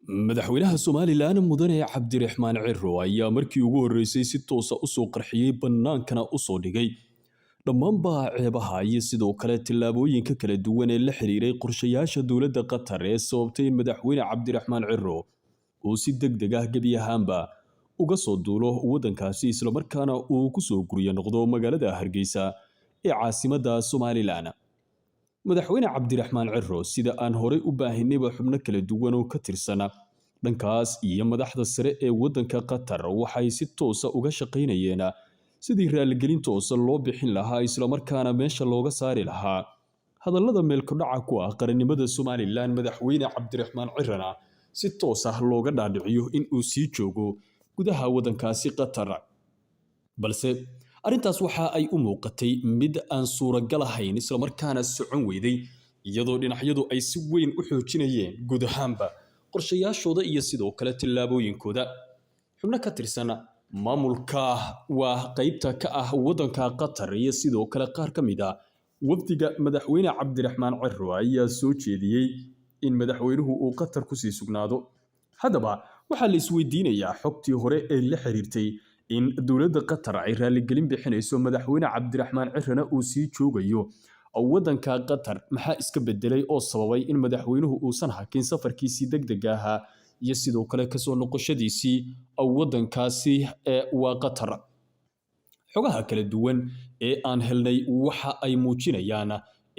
Madaxweynaha Somalilan Mudane Cabdiraxmaan Ciro ayaa markii ugu horeysay si toosa usoo qarxiyey, bannaankana usoo dhigay dhammaanba ceebaha iyo sidoo kale tillaabooyinka kala duwan ee la xiriiray qorshayaasha dowladda Qatar ee sababtay in Madaxweyne Cabdiraxmaan Ciro uu si deg deg ah gebi ahaanba uga soo duulo waddankaasi, islamarkaana uu kusoo guryo noqdo magaalada Hargeysa ee caasimadda Somalilan. Madaxweyne Cabdiraxmaan Ciro, sida aan horey u baahinayba, xubno kala duwan oo ka tirsana dhankaas iyo madaxda sare ee waddanka Qatar waxay si toosa uga shaqaynayeen sidii raaligelin toosa loo bixin lahaa, islamarkaana meesha looga saari lahaa hadallada meelkudhaca ku ah qarannimada Somalilan. Madaxweyne Cabdiraxmaan Cirona si toos ah looga dhaadhiciyo in uu sii joogo gudaha waddankaasi Qatar. Balse arrintaas waxa ay u muuqatay mid aan suuragal ahayn, islamarkaana socon weyday, iyadoo dhinacyadu ay si weyn u xoojinayeen guud ahaanba qorshayaashooda iyo sidoo kale tillaabooyinkooda. Xubno ka tirsan maamulka waa qeybta ka ah waddanka Qatar iyo sidoo kale qaar ka mid a wafdiga Madaxweyne Cabdiraxmaan Ciro ayaa soo jeediyey in madaxweynuhu uu Qatar kusii sugnaado. Haddaba waxaa la isweydiinayaa, xogtii hore ee la xiriirtay in dowladda Qatar ay raaligelin bixinayso, Madaxweyne Cabdiraxmaan Cirona uu sii joogayo waddanka Qatar, maxaa iska bedelay oo sababay in madaxweynuhu uusan hakin safarkiisii degdega ahaa iyo sidoo kale kasoo noqoshadiisii waddankaasi ee waa Qatar? Xogaha kala duwan ee aan helnay waxa ay muujinayaan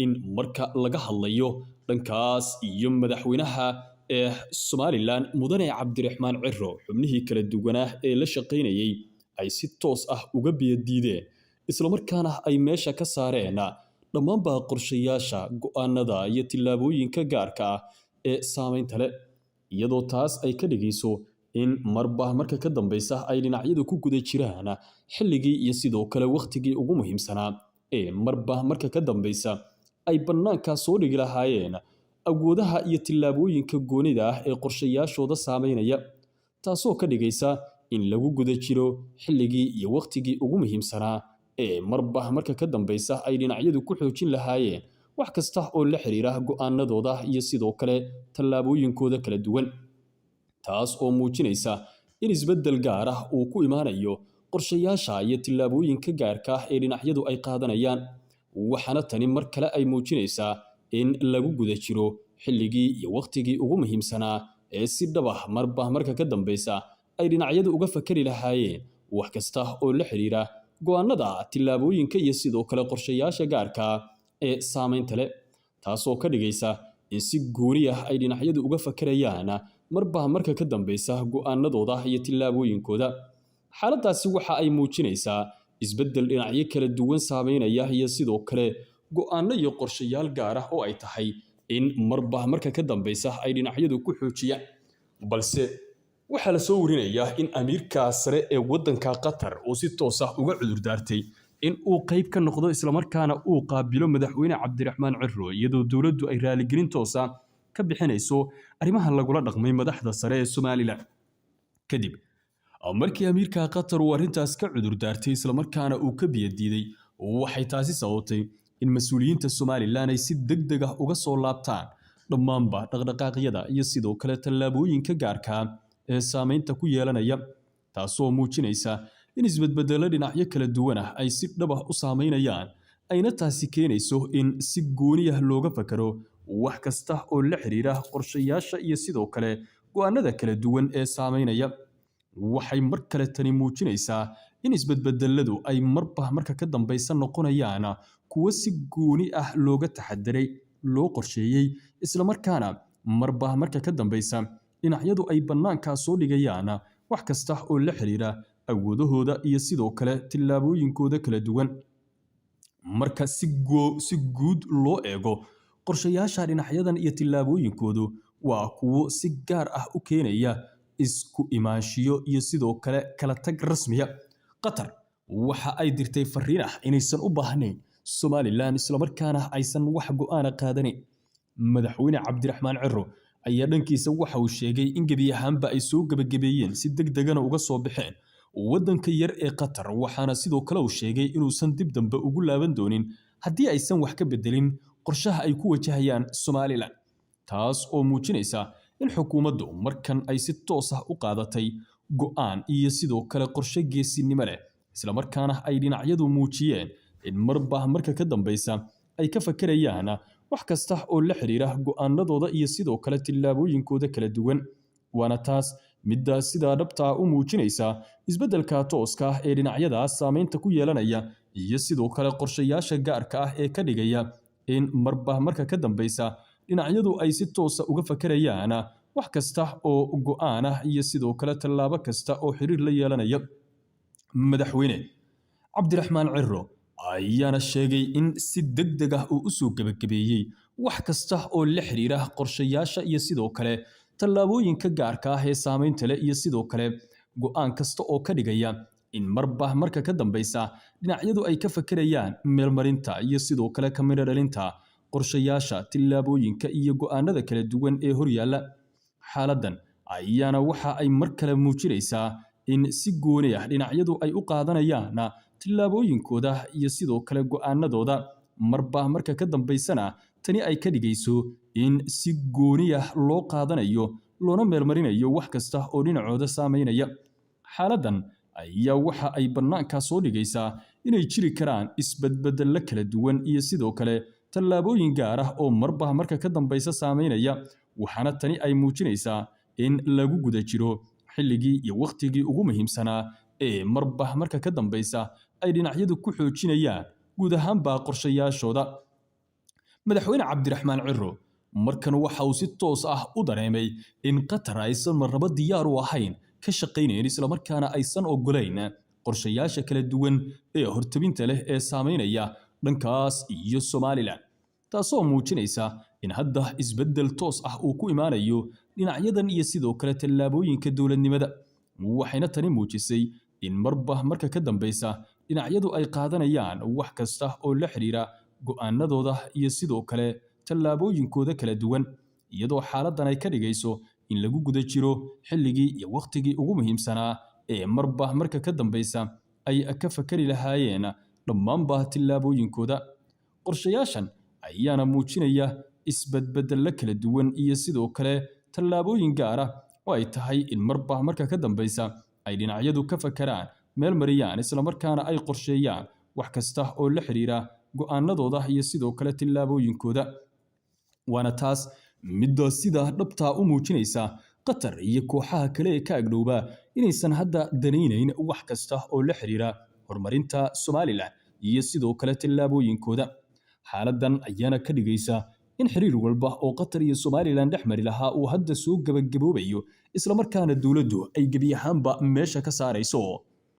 in marka laga hadlayo dhankaas iyo madaxweynaha ee Somalilan Mudane Cabdiraxmaan Ciro, xubnihii kala duwanaa ee la shaqaynayay ay si toos ah uga biyadiideen, islamarkaana ay meesha ka saareen dhammaanba qorshayaasha, go'aanada iyo tillaabooyinka gaarka ah ee saameynta leh, iyadoo taas ay ka dhigayso in marba marka ka dambeysa ay dhinacyadu ku guda jiraan xilligii iyo sidoo kale wakhtigii ugu muhiimsanaa ee marba marka ka dambeysa ay bannaanka soo dhigi lahaayeen awoodaha iyo tillaabooyinka goonida ah ee qorshayaashooda saameynaya, taasoo ka dhigaysa in lagu guda jiro xilligii iyo wakhtigii ugu muhiimsanaa ee marba marka ka dambeysa ay dhinacyadu ku xoojin lahaayeen wax kasta oo la xiriira go'aanadooda iyo sidoo kale tallaabooyinkooda kala duwan, taas oo muujinaysa in isbeddel gaar ah uu ku imaanayo qorshayaasha iyo tillaabooyinka gaarka ah ee dhinacyadu ay qaadanayaan. Waxaana tani mar kale ay muujinaysaa in lagu guda jiro xilligii iyo wakhtigii ugu muhiimsanaa ee si dhab ah marba marka ka dambeysa ay dhinacyadu uga fakari lahaayeen wax kasta oo la xiriira go'aanada, tillaabooyinka iyo sidoo kale qorshayaasha gaarka ee saameynta leh, taasoo ka dhigaysa in si gooni ah ay dhinacyadu uga fakarayaan marba marka ka dambeysa go'aanadooda iyo tillaabooyinkooda. Xaaladdaasi waxa ay muujinaysaa isbeddel dhinacyo kala duwan saameynaya iyo sidoo kale go'aano iyo qorshayaal gaar ah oo ay tahay in marba marka ka dambeysa ay dhinacyadu ku xoojiyaan. Balse waxaa la soo warinayaa in amiirka sare ee waddanka Qatar uu si toos ah uga cudur daartay in uu qayb ka noqdo, islamarkaana uu qaabilo Madaxweyne Cabdiraxmaan Ciro, iyadoo dowladdu ay raaligelin toosa ka bixinayso arrimaha lagula dhaqmay madaxda sare ee Somalilan. Kadib markii amiirka Qatar uu arrintaas ka cudur daartay, islamarkaana uu ka biyadiiday, waxay taasi sababtay in mas-uuliyiinta Somalilan ay si deg deg ah uga soo laabtaan dhammaanba dhaqdhaqaaqyada iyo sidoo kale tallaabooyinka gaarka ee saameynta ku yeelanaya, taasoo muujinaysa in isbedbedello dhinacyo kala duwan ah ay si dhab ah u saameynayaan, ayna taasi keenayso in si gooni ah looga fakaro wax kasta oo la xiriira qorshayaasha iyo sidoo kale go'aanada kala duwan ee saameynaya. Waxay mar kale tani muujinaysaa in isbedbedeladu ay marba marka ka dambeysa noqonayaan kuwo si gooni ah looga taxadiray, loo qorsheeyey, islamarkaana marba marka ka dambeysa dhinacyadu ay bannaankaa soo dhigayaan wax kasta oo la xiriira awoodahooda iyo sidoo kale tillaabooyinkooda kala duwan. Marka si guud loo eego, qorshayaasha dhinacyadan iyo tillaabooyinkoodu waa kuwo si gaar ah u keenaya isku imaanshiyo iyo sidoo kale kala tag rasmiya. Qatar waxa ay dirtay fariin ah inaysan u baahnayn Somalilan, islamarkaana aysan wax go'aana qaadanayn. Madaxweyne Cabdiraxmaan Ciro ayaa dhankiisa waxa uu sheegay in gebi ahaanba ay soo gebagabeeyeen, si deg degana uga soo baxeen waddanka yar ee Qatar, waxaana sidoo kale uu sheegay inuusan dib dambe ugu laaban doonin haddii aysan wax ka bedelin qorshaha ay ku wajahayaan Somalilan, taas oo muujinaysa in xukuumaddu markan ay si toos ah u qaadatay go'aan iyo sidoo kale qorshe geesinimo leh, islamarkaana ay dhinacyadu muujiyeen in marba marka ka dambeysa ay ka fakerayaan wax kasta oo la xiriira go'aanadooda iyo sidoo kale tillaabooyinkooda kala duwan. Waana taas midda sidaa dhabtaa u muujinaysa isbeddelka tooska ah ee dhinacyadaas saameynta ku yeelanaya iyo sidoo kale qorshayaasha gaarka ah ee ka dhigaya in marba marka ka dambeysa dhinacyadu ay si toosa uga fakerayaan wax kasta oo go'aan ah iyo sidoo kale tallaabo kasta oo xiriir la yeelanaya. Madaxweyne Cabdiraxmaan Ciro ayaana sheegay in si degdeg ah uu u soo gebagabeeyey wax kasta oo la xiriira qorshayaasha iyo sidoo kale tallaabooyinka gaarka ah ee saameynta leh iyo sidoo kale go'aan kasta oo ka dhigaya in marba marka ka dambeysa dhinacyadu ay ka fakerayaan meelmarinta iyo sidoo kale ka midho dhalinta qorshayaasha, tillaabooyinka iyo go'aanada kala duwan ee horyaalla. Xaaladdan ayaana waxa ay mar kale muujinaysaa in si gooni ah dhinacyadu ay u qaadanayaan tillaabooyinkooda iyo sidoo kale go'aanadooda, marba marka ka dambeysana tani ay ka dhigayso in si gooni ah loo qaadanayo loona meelmarinayo wax kasta oo dhinacooda saameynaya. Xaaladdan ayaa waxa ay bannaanka soo dhigaysaa inay jiri karaan isbedbedello kala duwan iyo sidoo kale tallaabooyin gaar ah oo marba marka ka dambeysa saameynaya, waxaana tani ay muujinaysaa in lagu guda jiro xilligii iyo wakhtigii ugu muhiimsanaa ee marba marka ka dambeysa ay dhinacyadu ku xoojinayaan guud ahaanba qorshayaashooda. Madaxweyne Cabdiraxmaan Ciro markan waxa uu si toos ah u dareemay in Qatar aysan marnaba diyaar u ahayn ka shaqaynayn, islamarkaana aysan ogolayn qorshayaasha kala duwan ee hortabinta leh ee saameynaya dhankaas iyo Somaliland, taasoo muujinaysa in hadda isbeddel toos ah uu ku imaanayo dhinacyadan iyo sidoo kale tallaabooyinka dowladnimada. Waxayna tani muujisay in marba marka ka dambeysa dhinacyadu ay qaadanayaan wax kasta oo la xiriira go'aanadooda iyo sidoo kale tallaabooyinkooda kala duwan, iyadoo xaaladdan ay ka dhigayso in lagu guda jiro xilligii iyo wakhtigii ugu muhiimsanaa ee marba marka ka dambeysa ay ka fakari lahaayeen dhammaanba tillaabooyinkooda. Qorshayaashan ayaana muujinaya isbedbedello kala duwan iyo sidoo kale tallaabooyin gaar ah oo ay tahay in marba marka ka dambeysa ay dhinacyadu ka fakaraan, meel mariyaan, islamarkaana ay qorsheeyaan wax kasta oo la xiriira go'aanadooda iyo sidoo kale tillaabooyinkooda. Waana taas midda sida dhabtaa u muujinaysa Qatar iyo kooxaha kale ee ka agdhowba inaysan hadda danaynayn wax kasta oo la xiriira horumarinta Somaliland iyo sidoo kale tillaabooyinkooda. Xaaladdan ayaana ka dhigaysa in xiriir walba oo Qatar iyo Somaliland dhex mari lahaa uu hadda soo gabagaboobayo, islamarkaana dowladdu ay gebi ahaanba meesha ka saarayso.